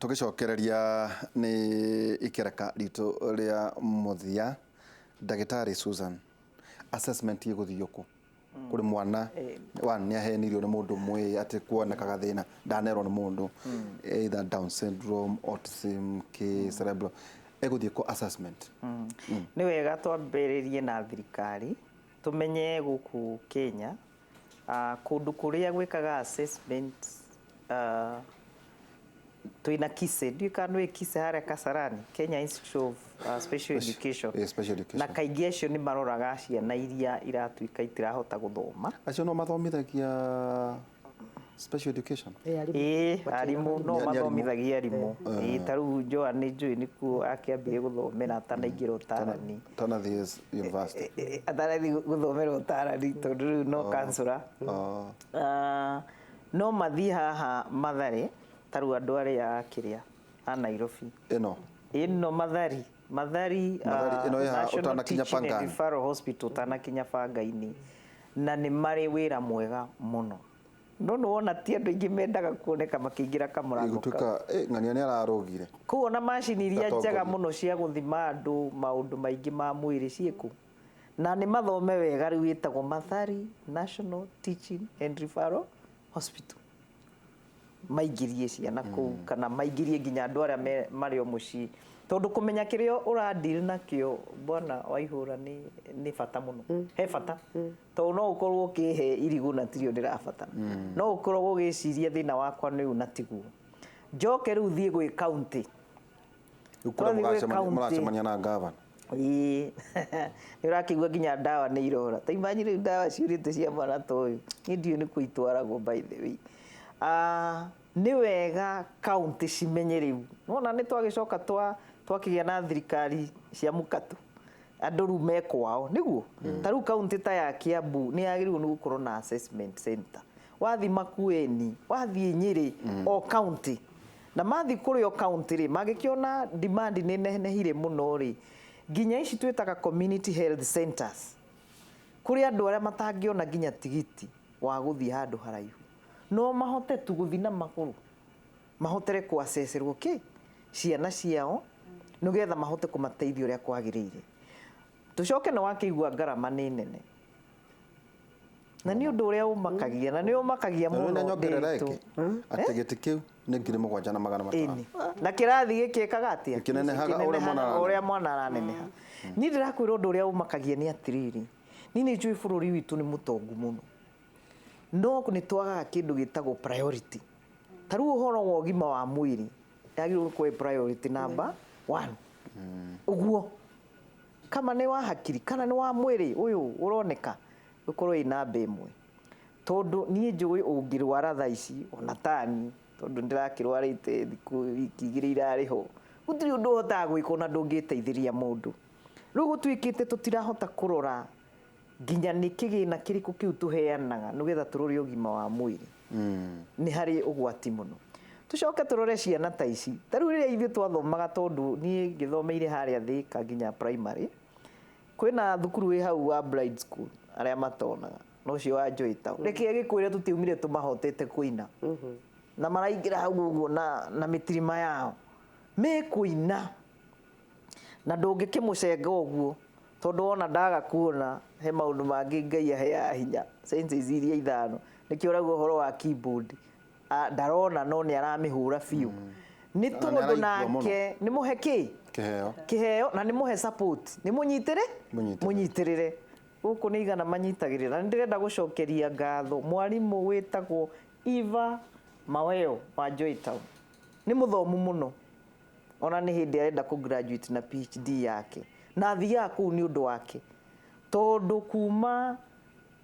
Tũgĩcokereria nĩ ikereka ritũ rĩa mũthia, ndagĩtarĩ Susan, assessment ĩgũthiĩ kũ kũrĩ mwana one nĩ ahenirio nĩ mũndũ mwĩ atĩ kuonekaga thĩna ndanerwo nĩ mũndũ, either Down syndrome, autism, k cerebral, ĩgũthiĩ kũ assessment? Nĩ wega twambĩrĩrie na thirikari, tũmenye gũkũ Kenya, kũndũ kũrĩa gwĩkaga assessment, twĩna KISE, ndiũĩ kana nĩ KISE harĩa Kasarani, Kenya Institute of Special Education. Special education. Na kaingĩ acio nĩ maroraga ciana iria iratuĩka itirahota gũthoma. Acio no mathomithagia special education? Ĩĩ, arimũ no Nĩ arimũ. Mathomithagia arimũ. Ĩĩ, ta rĩu Joan nĩ njũĩ nĩkuo akĩambire gũthomera atanaingĩra ũtarani. Tanathiĩ university. Atanathiĩ gũthomera ũtarani, tondũ rĩu no kansũra. Oh. No mathiĩ haha Mathare, ta rĩu andũ arĩa kĩrĩa a Nairobi. Ĩno? Ĩno Mathari, Mathari, Mathari, ĩno ĩ haha National ũtanakinya Teaching and Pangani. Referral Hospital, ũtanakinya Banga-inĩ, na nĩ marĩ wĩra mwega mũno, no nĩ wona ti andũ aingĩ mendaga kuoneka makĩingĩra kamũrango kau. Gũtuĩka ng'ania nĩ ararũgire. Kũu ona macini iria njega Atongoria. mũno cia gũthima andũ maũndũ maingĩ ma mwĩrĩ ciĩkũ, na nĩ mathome wega. Rĩu ĩtagwo Mathari National Teaching and Referral Hospital. Maingĩrie ciana kũu kana maingĩrie nginya andũ arĩa marĩ o mũciĩ, tondũ kũmenya kĩrĩa ũradeal nakĩo, bwana Waihũra, nĩ bata mũno, he bata, tondũ no ũkorwo ũkĩhe irigũ na tirio ndĩrabatara, no ũkorwo ũgĩciria thĩna wakwa nĩ ũyũ na tiguo. Njoke rĩu thiĩ gwĩ county. Rĩu kũrĩa Twathiĩ gwĩ county. mũracemania na gavana. Ĩĩ, nĩ ũrakĩigua nginya ndawa nĩ irora. Ta imagine rĩu ndawa ciũrĩte cia mwana ta ũyũ, niĩ ndiũĩ nĩ kũ itwaragwo, by the way. Nĩ wega county cimenye rĩu nona nĩ twagĩcoka twakĩgĩa na thirikari cia mũkato, andũ rĩu me kwao nĩguo. Ta rĩu county ta ya Kiambu nĩ yagĩrĩirwo nĩ gũkorwo na assessment center. Wathiĩ Makueni, wathiĩ Nyĩrĩ, o county, na mathiĩ kũrĩ o county rĩ, mangĩkĩona demand nĩ nenehire mũno rĩ, nginya ici twĩtaga community health centers, kũrĩ andũ arĩa matangĩona nginya tigiti wa gũthiĩ handũ haraihu, no mahote tu gũthiĩ na magũrũ mahotere kũacecerwo kĩ ciana ciao nĩgetha mahote kũmateithia ũrĩa kwagĩrĩire. Tũcoke nĩ wakĩigua ngarama nĩ nene, na nĩ ũndũ ũrĩa ũmakagia na nĩ ũmakagia Na mũno nĩ nyongerera Ndĩritũ. ĩngĩ atĩ gĩtĩ kĩu nĩ 7500. Ĩni. Na kĩrathi gĩkĩkaga atĩa? Gĩkĩnenehaga o ũrĩa mwana Gĩkĩnenehaga o ũrĩa mwana araneneha. Niĩ ndĩrakwĩra ũndũ ũrĩa ũmakagia nĩ atĩrĩrĩ, niĩ nĩ njũĩ bũrũri witũ nĩ mũtongu mũno, no nĩ twagaga kĩndũ gĩtagwo priority. Ta rĩu ũhoro wa ũgima wa mwĩrĩ yagĩrĩirwo gũkorwo ĩ priority number one ũguo, kama nĩ wa hakiri kana nĩ wa mwĩrĩ ũyũ ũroneka, ũkorwo ĩ namba ĩmwe, tondũ niĩ njũĩ ũngĩrwara thaa ici ona tani, tondũ ndĩrakĩrwarĩte thikũ wiki 2 irarĩ ho, gũtirĩ ũndũ ũhotaga gwĩka ona ndũngĩteithĩria mũndũ. Rĩu gũtuĩkĩte tũtirahota kũrora nginya nĩ kĩgĩna kĩrĩkũ kĩu tũheanaga nĩgetha tũrore ũgima wa mwĩrĩ. Nĩ harĩ ũgwati mũno. Tũcoke tũrore ciana ta ici. Ta rĩu rĩrĩa ithuĩ twathomaga, tondũ niĩ ngĩthomeire harĩa Thĩka nginya primary, kwĩna thukuru wĩ hau wa blind school arĩa matonaga, na ũcio wa Joy Town. Reke gĩkwĩre tũtiumire tũmahotete kũina, na maraingĩra hau ũguo na mĩtirima yao mĩkũina, na ndũngĩkĩmũcenga ũguo, tondũ wona ndaga kuona he maũndũ mangĩ Ngai aheaga hinya, senses iria ithano, nĩkĩo ũrauga ũhoro wa keyboard. Ndarona no nĩ aramĩhũra biũ, nĩ Na nĩ tondũ araigua mũno. Nake nĩ mũhe kĩ Kĩheo. Kĩheo, na nĩ mũhe support, nĩ mũnyitĩrĩ Mũnyitĩrĩre. Mũnyitĩrĩre. Gũkũ nĩ igana manyitagĩrĩra. Na nĩ ndĩrenda gũcokeria ngatho mwarimũ wĩtagwo Eva Maweo wa Joy Town. Nĩ mũthomu mũno, ona nĩ hĩndĩ arenda kũ graduate na PhD yake, na athiaga kũu nĩ ũndũ wake, tondũ kuma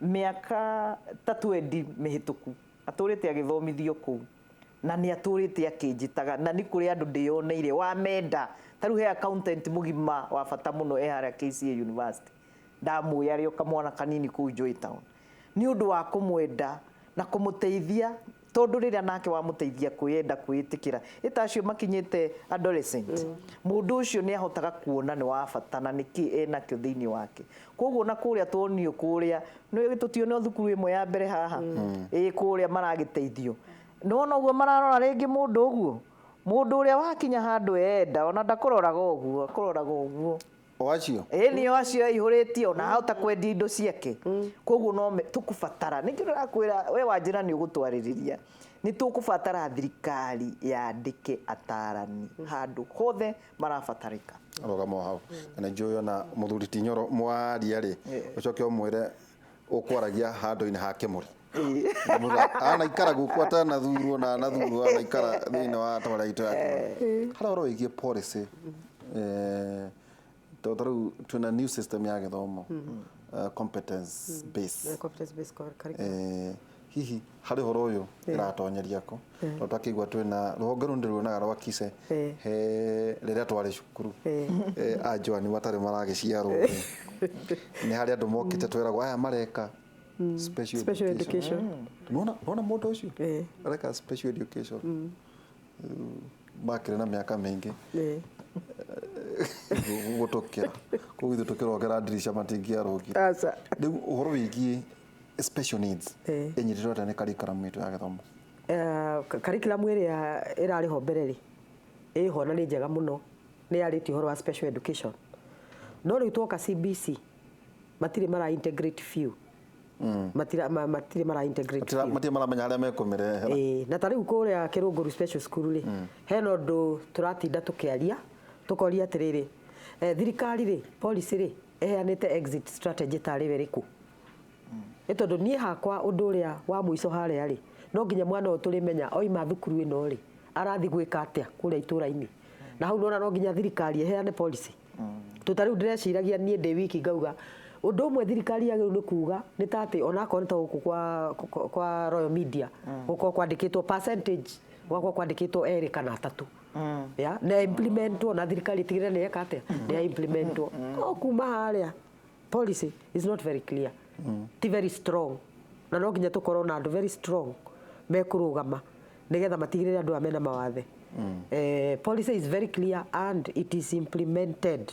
mĩaka ta 20 mĩhĩtũku atũrĩte agĩthomithio kũu, na nĩ atũrĩte akĩnjĩtaga, na nĩ kũrĩ andũ ndĩyoneire wamenda. Ta rĩu he accountant mũgima wa bata mũno e harĩa KCA University, ndamũĩ arĩ o kamwana kanini kũu Joy Town, nĩ ũndũ wa kũmwenda na kũmũteithia, tondũ rĩrĩa nake wamũteithia kwĩyenda, kwĩĩtĩkĩra, ĩta acio makinyĩte adolescent, mũndũ ũcio nĩ ahotaga kuona nĩ wa bata na nĩkĩ enakĩo thĩinĩ wake. Koguo na kũrĩa tuonio kũrĩa nĩ tũtionio thukuru ĩmwe ya mbere haha, ĩ kũrĩa maragĩteithio, nĩwona ũguo mararora rĩngĩ mũndũ ũguo. Mũndũ ũrĩa wakinya handũ enda ona ndakũroraga ũguo, akũroraga ũguo. O acio. Ĩ nĩo acio aihũrĩtie ona ahota kwendia indo ciake. Koguo no tũkũbatara, nĩkĩo ndĩrakwĩra we wanjĩra nĩ ũgũtwarĩrĩria, nĩ tũkũbatara thirikari yandĩke atarani handũ hothe marabatarĩka. Rũgama hau. Na nĩ njũĩ ona mũthuri ti Nyoro mwaria rĩ, ũcoke ũmwĩre ũkwaragia handũ-inĩ ha Kĩmũrĩ. Anaikara gũkũ atanathurwo na anathurwo anaikara thĩinĩ wa tabarĩra itũ ya Kĩmũrĩ. Harĩa ũhoro wĩgiĩ policy, tondũ ta rĩu twĩna new system ya gĩthomo, competence base. Competence based curriculum. Hihi harĩ ũhoro ũyũ ĩratonyeria kũ, tondũ twakĩigua twĩna rũhonge rũu ndĩruonaga rwa KISE he rĩrĩa twarĩ cukuru, a Joan matarĩ maragĩciarwo rĩ, nĩ harĩ andũ mokĩte tweragwo aya mareka special Special education. education. Nona mũndũ ũcio areka special education. Makĩrĩ na mĩaka mĩingĩ gũtũkĩra, koguo ithuĩ tũkĩrongera ndirica matingĩarũngire. Aca. Rĩu ũhoro wĩgiĩ special needs ĩnyitĩtwo atĩa nĩ curriculum itũ ya gĩthomo? Curriculum ĩrĩa ĩrarĩ ho mbere rĩ, ĩho na nĩ njega mũno, nĩ yarĩtie ũhoro wa special education, no rĩu twoka CBC matirĩ mara integrate few. Matirĩ mara integrate biũ. Matirĩ maramenya harĩa mekũmĩrehera. Ĩĩ, na ta rĩu kũrĩa Kĩrũngũru Special School rĩ, hena ũndũ tũratinda tũkĩaria, tũkoria atĩrĩrĩ, thirikari rĩ, policy rĩ, ĩheanĩte exit strategy tarĩ we ĩrĩkũ? Nĩ tondũ niĩ hakwa ũndũ ũrĩa wa mũico harĩa rĩ, no nginya mwana ũyũ tũrĩmenya oima thukuru ĩno rĩ, arathiĩ gwĩka atĩa kũrĩa itũra-inĩ. Na hau nona no nginya thirikari ĩheane policy. To ta rĩu ndĩreciragia niĩ ndĩ wiki ngauga ũndũ ũmwe thirikari yagĩrĩirwo nĩ kuga nĩ ta atĩ onakorwo nĩ ta gũkũ kwa Royal Media gũkorwo kwandĩkĩtwo percentage, gwakorwo kwandĩkĩtwo erĩ kana atatũ ya na implementwo, na thirikari ĩtigĩrĩre nĩ yeka atĩa, nĩ ya implementwo. No kuma harĩa policy is not very clear, ti very strong, na no nginya tũkorwo na andũ very strong mekũrũgama nĩgetha matigĩrĩre andũ aya mena mawathe. Policy is very clear and it is implemented.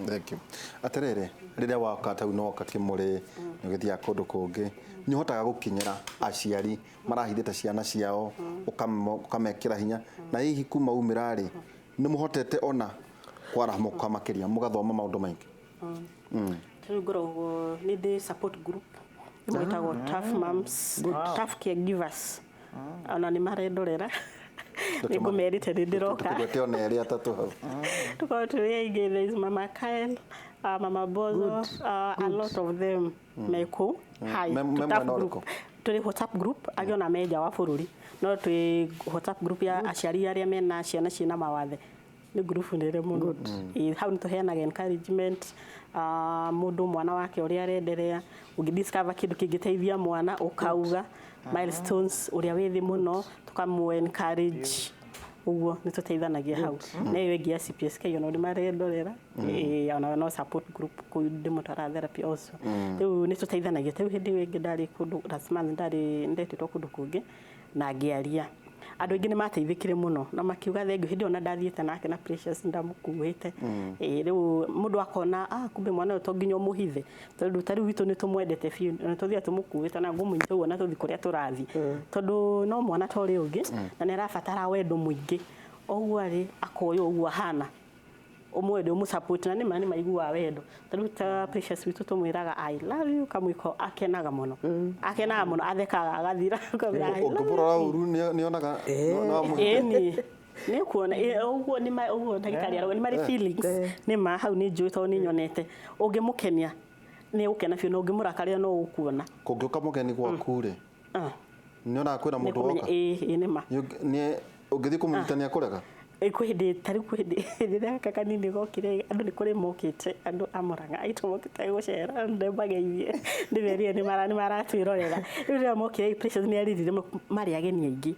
Thank you. Atĩrĩrĩ, rĩrĩa woka tau no woka Kĩmũrĩ, nĩ ũgĩthiaga kũndũ kũngĩ, nĩ ũhotaga gũkinyĩra aciari marahithĩte ciana ciao, ũkamekĩra hinya, na hihi kuma umĩra rĩ, nĩ mũhotete ona kwarahũka makĩria mũgathoma maũndũ maingĩ? Rĩu ngoragwo nĩ ndĩ support group ĩmwe ĩtagwo Tough Moms, Tough Caregivers, ona nĩ marendorera, nĩ ngũmerĩte nĩ ndĩroka. Tũgwete ona erĩ atatũ hau. Tukorwo tũrĩ aingĩ. There is Mama Kyle, Mama Bozo, a lot of them mekũ. Hi, Me to mwena Tough group. ũrĩkũ? Tũrĩ WhatsApp group, angĩ ona me nja wa bũrũri, no twĩ WhatsApp group ya aciari arĩa mena ciana ciĩna mawathe. Nĩ group nene mũno. Ĩĩ, hau nĩ tũheanaga encouragement, mũndũ mwana wake ũrĩa arenderea, ũngĩ discover kĩndũ kĩngĩteithia mwana ũkauga, milestones, ũrĩa wĩ thĩ mũno tũkamũ encourage, ũguo nĩ tũteithanagia hau. Na ĩyo ĩngĩ ya CPSK ona nĩ marendorera. Ĩĩ, ona no support group kũu ndĩmũtwaraga therapy also. Rĩu nĩ tũteithanagia. Ta rĩu hĩndĩ ĩyo ĩngĩ ndarĩ kũndũ last month, ndarĩ ndetĩtwo kũndũ kũngĩ na ngĩaria, andũ aingĩ nĩ mateithĩkire mũno na makiuga thengiũ. Hĩndĩ ĩyo na ndathiĩte nake na Precious ndamũkuĩte. Ĩĩ, rĩu mũndũ akona, ah, kumbe mwana ũyũ to nginya ũmũhithe, tondũ ta rĩu witũ nĩ tũmwendete biũ na tũthiaga tũmũkuĩte na ngũmũnyita ũguo na tũthiĩ kũrĩa tũrathiĩ, tondũ no mwana ta ũrĩa ũngĩ na nĩ arabatara wendo mũingĩ. Ũguo arĩ akoywo ũguo ahana, ũmwende, ũmũ support, na nĩma nĩ maiguaga wendo. Ta rĩu ta Precious witũ tũmwĩraga "I love you" kamwĩko, akenaga mũno, akenaga mũno, athekaga agathira. Ũkamwĩra, "I love you." Ũngĩmũrora ũru nĩ onaga no amũhithe. Ĩni nĩ kuona ũguo nĩ ũguo ndagĩtarĩ arauga nĩ marĩ feelings. Nĩ ma hau nĩ njũĩ tondũ nĩ nyonete ũngĩmũkenia nĩ ũgũkena biũ, na ũngĩmũrakaria no ũkuona. Kũngĩũka mũgeni gwaku rĩ, nĩ onaga kwĩna mũndũ Nĩkũmenya woka? Ĩ nĩ ma. Nĩ ũngĩthiĩ kũmũnyita nĩ akũrega? Kwĩ hĩndĩ, ta rĩu kwĩ hĩndĩ rĩrĩa gaka kanini gokire, andũ nĩ kũrĩ mokĩte, andũ a Mũrang'a aitũ mokĩte gũcera, ndĩmageithie ndĩmerire nĩ maratwĩrorera. Rĩu rĩrĩa mokire, Precious nĩ arĩrire, marĩ ageni aingĩ,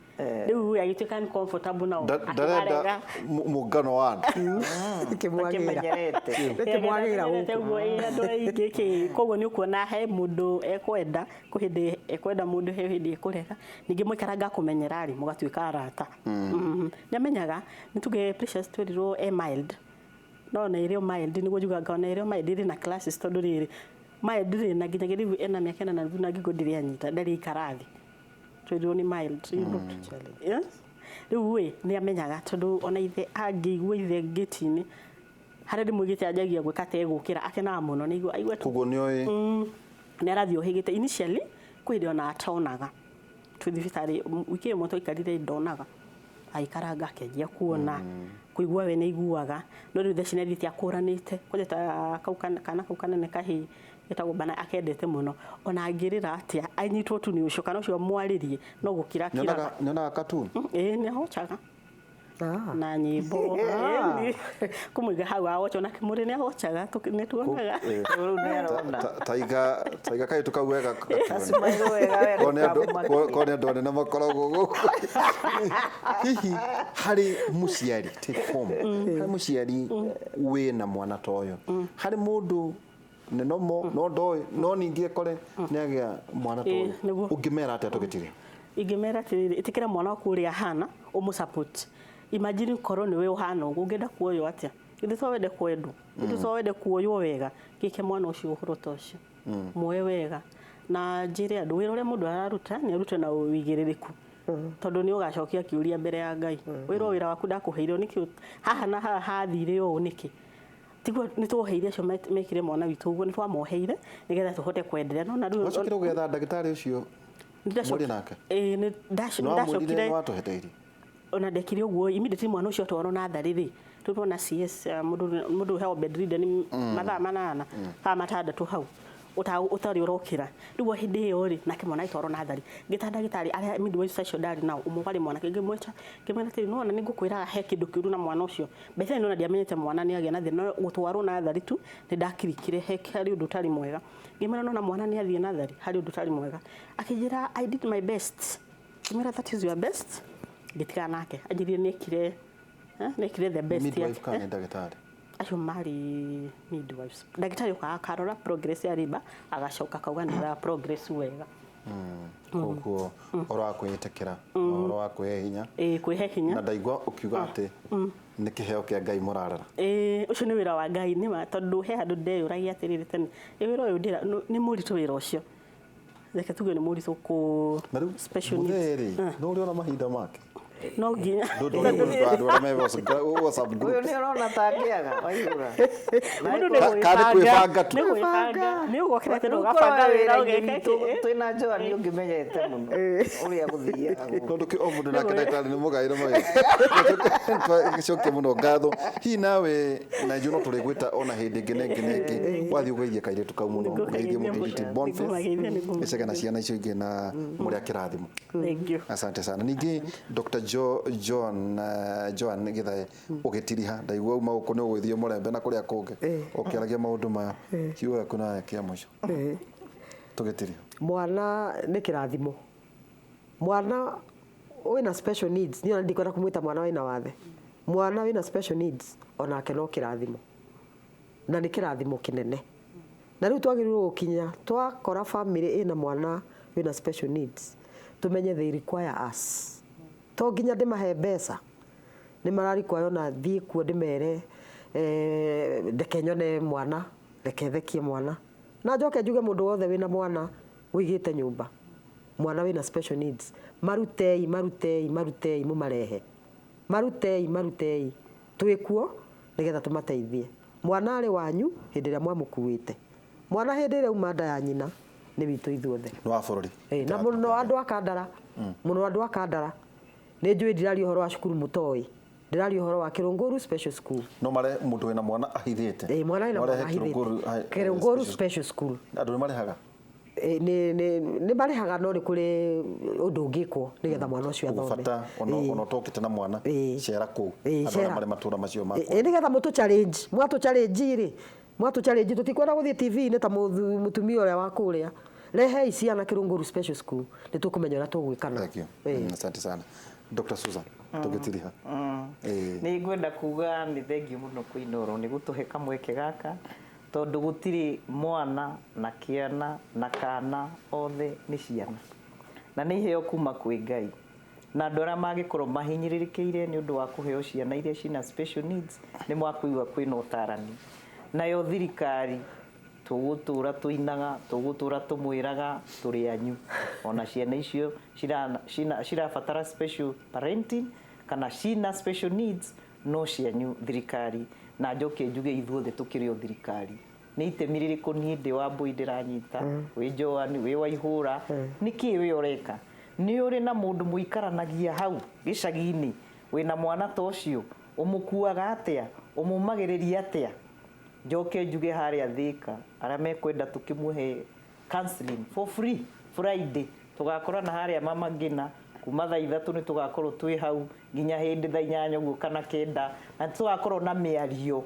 rĩu agĩtuĩka nĩ comfortable nao. Ndarenda akĩmarega. Mũngano wa andũ. Rĩkĩmwagĩra. Akĩmenyerete. Rĩkĩmwagĩra Amenyerete gũkũ. ũguo, ĩ, andũ aingĩ kĩ, koguo nĩ ũkuona he mũndũ ekwenda, kwĩ hĩndĩ ekwenda mũndũ, he hĩndĩ ekũrega. Ningĩ mũikaranga kũmenyera rĩ, mũgatuĩka arata. Nĩ amenyaga nĩ tuge Precious twerirwo e mild, no na ĩrĩ o mild nĩguo njugaga, ona ĩrĩ o mild ĩrĩ na classes, tondũ rĩrĩ mild rĩ, na nginyagia rĩu ena mĩaka 4.5 na ngingo ndĩrĩ anyita, ndarĩ ikara thĩ. Twerirwo nĩ mild. Yes. Rĩu ĩ nĩ amenyaga tondũ ona ithe angĩigua ithe ngĩti-inĩ harĩa ndĩmũigĩte anjagia gwĩka ta egũkĩra akenaga mũno nĩ aigua tu Koguo nĩ oĩ. Nĩ arathiĩ ũhĩgĩte. Initially kwĩ hĩndĩ ona atonaga, twĩ thibitarĩ wiki ĩmwe twaikarire ndonaga, aikaranga akĩanjia kuona, kũigua we nĩ aiguaga, no rĩu thaa ici nĩ athiĩte akũranĩte. Kwanja ta kau kana kau kanene kahĩĩ getagwo Bana akendete mũno, ona angĩrĩra atĩa anyitwo tu nĩ ũcio kana ũcio mwarĩrie no gũkira akiraga. Nyonaga cartoon. Ĩĩ, nĩ ahocaga na nyĩmbo. Ĩĩ, kũmũiga hau awocha, ona kĩmũrĩ nĩ ahocaga, nĩ tuonaga. Rĩu nĩ arona. Taiga taiga kaĩtu kau wega. Gacimairwo wega wega. Ko nĩ andũ anene makoragwo gũkũ. Hihi harĩ mũciari, take home, harĩ mũciari wĩna mwana ta ũyũ, harĩ mũndũ nĩ nomo no ndoĩ no ningĩ ekore nĩ agĩa mwana ta ũyũ, Nĩguo. ũngĩmera atĩa tũgĩtire? Ingĩmera atĩrĩrĩ, ĩtĩkĩra mwana waku ũrĩa ahana, ũmũ support. Imagine korwo nĩwe ũhana ũguo, ũngĩenda kuoywo atĩa? Githĩ to wende kwendwo? Githĩ to wende kuoywo wega? Gĩke mwana ũcio ũhoro ta ũcio, muoe wega. Na njĩre andũ wĩra ũrĩa mũndũ araruta nĩ arute na ũigĩrĩrĩku, tondũ nĩ ũgacokia kĩũria mbere ya Ngai. Wĩrwo wĩra waku ndakũheire nĩkĩ haha na haha hathire ũũ nĩkĩ? Tiguo nĩ tuoheire acio mekire mwana witũ ũguo, nĩ twamoheire nĩgetha tũhote kwenderea, no na rĩu Wacokire ũgetha ndagĩtarĩ ũcio mũrĩ nake? Ĩĩ, nĩ Nĩ wamwĩrire? ndacokire. Nĩ watũheteirie. Ona ndekire ũguo immediately mwana ũcio atwarwo natharĩ rĩ, tũrona CS, mũndũ ũheagwo bedridden mathaa 8 kana 6 hau ũtarĩ ũrokĩra. Rĩu o hĩndĩ ĩyo rĩ, nake mwana agĩtwarwo natharĩ, ngĩta ndagĩtarĩ arĩa midwives acio ndarĩ nao, ũmwe warĩ mwanake, ngĩmwĩta ngĩmwĩra atĩrĩ, nĩwona nĩ ngũkwĩraga he kĩndũ kĩũru na mwana ũcio mbere. Nĩona ndiamenyete mwana nĩ agĩa na thĩna, no gũtwarwo natharĩ tu nĩ ndakirikire he harĩ ũndũ ũtarĩ mwega. Ngĩmwĩra, nona mwana nĩ athiĩ natharĩ, harĩ ũndũ ũtarĩ mwega. Akĩnjĩra, "I did my best." Ngĩmwĩra, "That is your best?" Ngĩtigana nake, anjĩrire nĩekire nĩekire the best Midwife yake. kana nĩ ndagĩtarĩ? Acio marĩ midwives. Ndagĩtarĩ okaga akarora progress ya labour, agacoka akauga nĩ ĩra progress wega. Koguo ũhoro wa kwĩĩtĩkĩra, ũhoro wa kwĩhe hinya. Ĩĩ, kwĩhe hinya. Na ndaigua ũkiuga atĩ nĩ kĩheo kĩa Ngai mũrarera. Ĩĩ, ũcio nĩ wĩra wa Ngai nĩma, tondũ he handũ ndeyũragia atĩrĩrĩ tene, ĩ wĩra ũyũ ndĩra nĩ mũritũ, wĩra ũcio reke tuge nĩ mũritũ kũ Na rĩu special needs. mũthee rĩ, no ũrĩ ona mahinda make? No nginya. Andũ arĩa me WhatsApp Ũyũ group. nĩ ũrona ta angĩaga waihũra. Mũndũ nĩ Ka- nĩ kwĩbanga tu. Nĩ gwĩbanga, nĩ ũgokĩra tene Rĩu korwo ũgabanga wĩra wĩra-inĩ ũgeka witũ kĩ. twĩna Joan ũngĩmenyete mũno ũrĩa gũthiaga gũkũ. Tondũ o mũndũ nake ndagĩtarĩ nĩ mũgaĩre mawĩra. Gĩcokie mũno ngatho. Hihi nawe na ithuĩ no tũrĩgwĩta ona hĩndĩ ĩngĩ na ĩngĩ na ĩngĩ. Wathiĩ ũgeithie kairĩtu kau mũno, ũgeithie mũthuri Boniface. Nĩngũmageithia, nĩngũmageithia. Gĩcege na ciana icio ingĩ na mũrĩ a kĩrathimo. Thank you. Asante sana. Ningĩ Dr. Jo, John, Joan Githae, ũgĩtiriha ndaigua uma gũkũ nĩ ũgũgĩthiĩ Mũrembe na kũrĩa kũngĩ ũkĩaragia maũndũ maya, kiugo gĩaku nawe kĩa mũico tũgĩtiriha. Mwana nĩ kĩrathimo. Mwana wĩna special needs, niĩ ona ndikwenda kũmwĩta mwana wĩna wathe, mwana wĩna special needs onake no kĩrathimo, na nĩ kĩrathimo kĩnene. Na rĩu twagĩrĩirwo gũkinya twakora family ĩna mwana wĩna special needs, tũmenye they require us. To nginya ndĩmahe mbeca, nĩ mara require ona thiĩ kuo ndĩmere, ndeke nyone mwana, reke thekie mwana, na njoke njuge mũndũ wothe wĩna mwana ũigĩte nyũmba, mwana wĩna special needs, marutei, marutei, marutei, mũmarehe, marutei, marutei, twĩkuo nĩgetha tũmateithie. Mwana arĩ wanyu hĩndĩ ĩrĩa mwamũkuĩte, mwana hĩndĩ ĩrĩa uma nda ya nyina nĩ witũ ithuothe. Nĩ wa bũrũri. Na mũno andũ a Kandara, mũno andũ a Kandara, nĩ njũĩ ndiraria ũhoro wa cukuru mũtoĩ, ndĩraria ũhoro wa Kĩrũngũru Special School. No mare mũndũ wĩna mwana ahithĩte? Ĩĩ, mwana wĩna No mwana arehe ahithĩte. Kĩrũngũru, Kĩrũngũru special Special School. Andũ nĩ marĩhaga? Ĩĩ, nĩ marĩhaga, no nĩ kũrĩ ũndũ ũngĩkwo nĩgetha mwana ũcio athome. Bata ona ũtokĩte na mwana, cera kũu, andũ arĩa Cera. marĩ matũra macio makwa. Ĩĩ, nĩgetha mũtũ challenge, mwatũ challenge rĩ, mwatũ challenge tũtikwenda gũthiĩ TV-inĩ ta mũtumia ũrĩa wa kũrĩa. Rehei ciana Kĩrũngũru Special School, nĩ tũkũmenya ũrĩa tũgwĩkana. Thank you. Asante sana. Dr. Susan, tũgĩtiriha. Nĩ ngwenda kuga nĩ thengiũ mũno kwĩ Inooro nĩ gũtũhe kamweke gaka, tondũ gũtirĩ mwana na kĩana na kana, othe nĩ ciana na nĩ iheo kuma kwĩ Ngai, na andũ arĩa mangĩkorwo mahinyĩrĩrĩkĩire nĩ ũndũ wa kũheo ciana iria cina special needs nĩ mwakuigua kwĩna ũtarani. Nayo thirikari tũgũtũra tũinaga, tũgũtũra tũmwĩraga tũrĩ anyu, ona ciana icio cirabatara special parenting. Kana cina special needs no cianyu thirikari. Na njoke njuge ithuothe tukiri o thirikari. Nĩ itemi rĩrĩkũ niĩ ndĩ wa Mbui ndĩranyita, wĩ Joan, wĩ Waihũra, nĩkĩ wĩ ũreka? Nĩ ũrĩ na mũndũ mũikaranagia hau gĩcagi-inĩ wĩna mwana ta ũcio, ũmũkuaga atĩa, ũmũmagĩrĩria atĩa? Njoke njuge harĩa Thika arĩa mekwenda tũkĩmũhe counseling for free Friday, tũgakorana harĩa Mama Ngina kuma thaa 3 nĩ tũgakorwo twĩ hau nginya hĩndĩ thaa 8 ũguo kana 9, na tũgakorwo na mĩario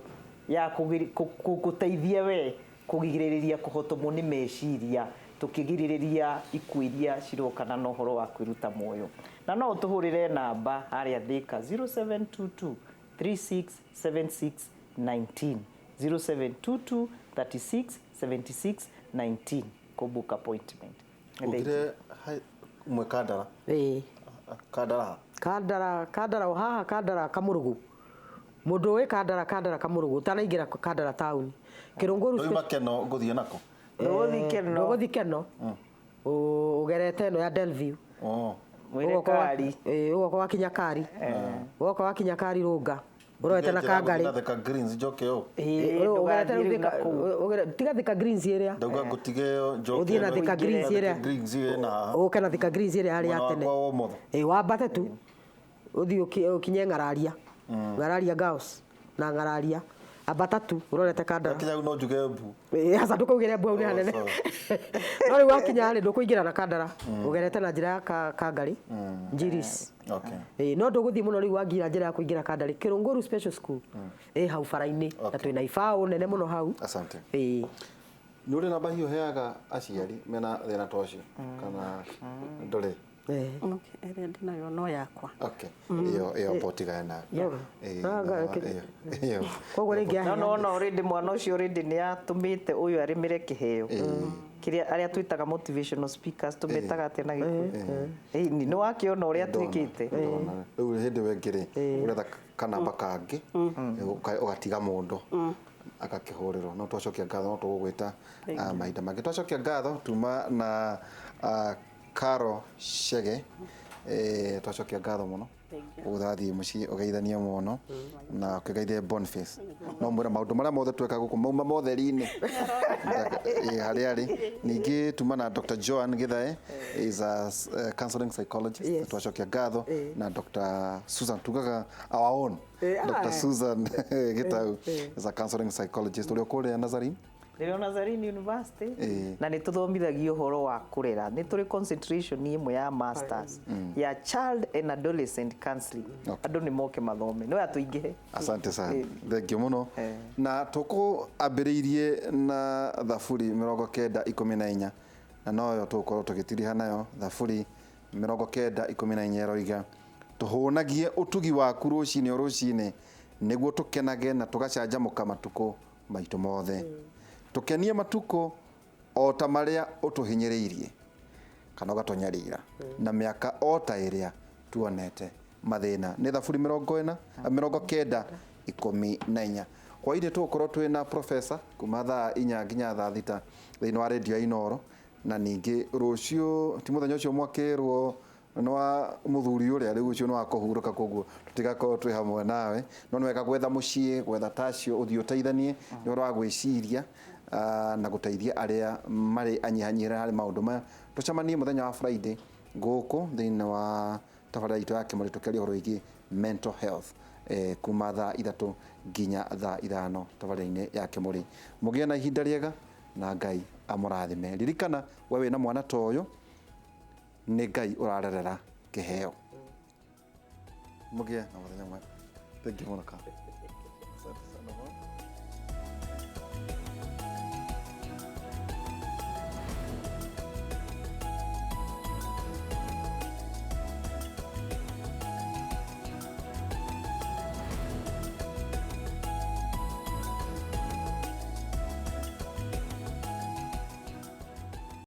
ya gũteithia we kũgirĩrĩria kũhotomwo nĩ meciria, tũkĩgirĩrĩria ikuũ iria cirokana na ũhoro wa kwĩruta muoyo. Na no ũtũhũrĩre namba harĩa Thika 0722 3676 19, 0722 36 76 19 kũbook appointment. Ũkire mwe Kandara. Ĩĩ. Kandara. Kandara, Kandara o haha, Kandara Kamũrũgũ. Mũndũ ũĩ Kandara, Kandara Kamũrũgũ, ũtanaingĩra Kandara taũni. Kĩrũngũru. Ndoima Keno ngũthiĩ nako. Ndũgũthiĩ Keno. Ndũgũthiĩ Keno. Ũgerete ĩno ya Delview. Oh. Mwĩre Kari. Ĩĩ, ũgoka wakinya Kari. Ũgoka wakinya Kari Rũnga. Ũrorete na Kangarĩ. Na Thika Greens njoke ũũ. Ĩĩ, Ũgerete ndũgathiĩ rĩu rĩu na Thika, kũu. tiga Thika Greens ĩrĩa. Ndauga ngũtige ĩyo njoke. Ũthiĩ na Thika Greens ĩrĩa. Greens ĩna haha. Ũke na Thika Greens ĩrĩa yarĩ ya Mwena tene. wakwa wa ũmotho. Ĩĩ, wambate tu. Ũthiĩ ũkinye Ng'araria. Ng'araria Girls na Ng'araria. Ambata tu ũrorete Kandara. Ndakinya no njuge mbu. Ĩĩ, aca ndũkaugĩre mbu hau nĩ Oh, hanene. sorry. No rĩu wakinya rĩ, ndũkũingĩra na Kandara. Ũgerete na njĩra ya Kangarĩ. Njiris. Okay. Ĩĩ, no ndũgũthiĩ mũno rĩu wangira njĩra ya kũingĩra Kandara. Kĩrũngũru Special School ĩ hau bara-inĩ. Na Okay. twĩna ibaũ nene mũno hau. Asante. Ĩĩ. Nĩ ũrĩ namba hihi ũheaga aciari mena thĩna ta ũcio kana ndũrĩ? Ĩĩ. Okay, ĩrĩa ndĩnayo no yakwa. Okay. Ĩyo ĩyo mbotigane nayo. Yeah. Ĩĩ, Ah, ĩyo ĩyo. Koguo rĩngĩ No aheana. no no already mwana ũcio already nĩ atũmĩte ũyũ arĩmĩre kĩheo kĩrĩa arĩa twĩtaga motivational speakers, tũmetaga atĩa na Gĩkũyũ? Ĩĩ, nĩ wakĩona ũrĩa twĩkĩte. Ndona. Rĩu hĩndĩ ĩyo ĩngĩ rĩ, ũretha kanamba kangĩ ũgatiga mũndũ agakĩhũrĩrwo. No twacokia ngatho, no tũgũgwĩta mahinda mangĩ. Twacokia ngatho tuma na Caro Chege. Twacokia ngatho mũno. Ũgathiĩ mũciĩ ũgeithanie mũno na ũkĩgeithie Boniface. No mwĩre maũndũ marĩa mothe tweka gũkũ mauma motheri-inĩ harĩa arĩ. Ningĩ tuma na Dr. Joan Githae, is a counseling psychologist. Yes. Twacokia ngatho na Dr. Susan, tugaga our own Eh, Dr. ah. Susan Gitau is a counseling psychologist ũrĩa kũrĩa Nazarene. Ndĩrĩ o Nazarene University. Ĩĩ. Na nĩ tũthomithagia ũhoro wa kũrera. Nĩ tũrĩ concentration ĩmwe ya masters ya child and adolescent counseling. Okay. Andũ nĩ moke mathome, no atũingĩhe. Asante sana, thank you mũno. Eh. Na tũkũambĩrĩirie na Thaburi 94:14, na noyo tũgũkorwo tũgĩtiriha nayo. Thaburi 94:14 ĩroiga, tũhũnagie ũtugi waku rũcinĩ o rũcinĩ, nĩguo tũkenage na tũgacanjamũka matukũ maitũ mothe. Tũkenie matukũ o ta marĩa ũtũhinyĩrĩirie kana ũgatũnyarira, na mĩaka o ta ĩrĩa tuonete mathĩna. Nĩ Thaburi 40 94:14. Hwainĩ tũgũkorwo twĩna professor kuma thaa 4 nginya thaa 6 thĩinĩ wa redio ya Inoro. Na ningĩ rũciũ ti mũthenya ũcio mwakĩrwo nĩ wa mũthuri ũrĩa rĩu ũcio nĩ wa kũhurũka, koguo tũtigakorwo twĩ hamwe nawe. No nĩ wega gwetha mũciĩ, gwetha tacio, ũthiĩ ũteithanie nĩ ũhoro wa gwĩciria na gũteithia arĩa marĩ anyihanyihĩre harĩ maũndũ maya. Tũcemanie mũthenya wa Friday gũkũ thĩinĩ wa tabarĩra itũ ya Kĩmũrĩ, tũkĩaria ũhoro wĩgiĩ mental health kuma thaa 3 nginya thaa 5 tabarĩra-inĩ ya Kĩmũrĩ. Mũgĩe na ihinda rĩega na Ngai amũrathime. Ririkana we wĩna mwana ta ũyũ, nĩ Ngai ũrarerera kĩheo. Mũgĩe na mũthenya mwega. Thank you mũno, Carol. Asante sana.